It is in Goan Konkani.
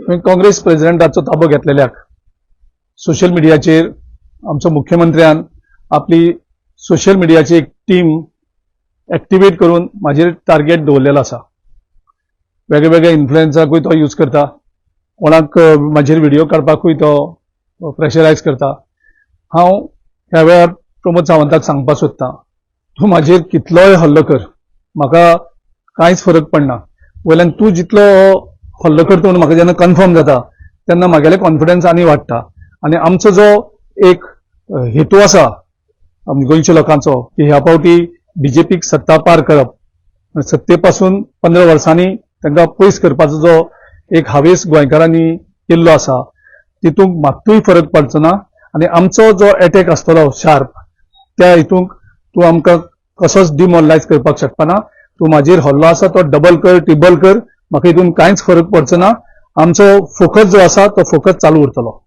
काँग्रेस प्रेसिडेंटाचो ताबो घेतलेल्याक सोशल मिडियाचेर आमचो मुख्यमंत्र्यान आपली सोशल मिडियाची एक टीम एक्टिवेट करून म्हाजेर टार्गेट दवरलेलो आसा. वेगळे वेगळे इन्फ्लुएन्सराकूय तो यूज करता, कोणाक म्हाजेर व्हिडिओ काडपाकूय तो प्रेशरायज करता. हांव ह्या वेळार प्रमोद सावंताक सांगपाक सोदतां, तूं म्हाजेर कितलोय हल्लो कर, म्हाका कांयच फरक पडना. वयल्यान तूं जितलो हल्लो करता म्हणून म्हाका जेन्ना कन्फर्म जाता तेन्ना म्हागेलें कॉन्फिडन्स आनी वाडटा आनी आमचो जो एक हेतू आसा आमच्या गोंयच्या लोकांचो की ह्या फावटी बीजेपीक सत्ता पार करप, सत्ते पासून 15 वर्सांनी तांकां पयस करपाचो जो एक हावेस गोंयकारांनी केल्लो आसा, तितूंत मात्तूय फरक पडचो ना. आनी आमचो जो एटॅक आसतलो शार्प, त्या हितूंक तूं आमकां कसोच डिमोरलायज करपाक शकपाना. तूं म्हाजेर हल्लो आसा तो डबल कर, ट्रिपल कर, म्हाका हितून कांयच फरक पडचो ना. आमचो फोकस जो आसा तो फोकस चालू उरतलो.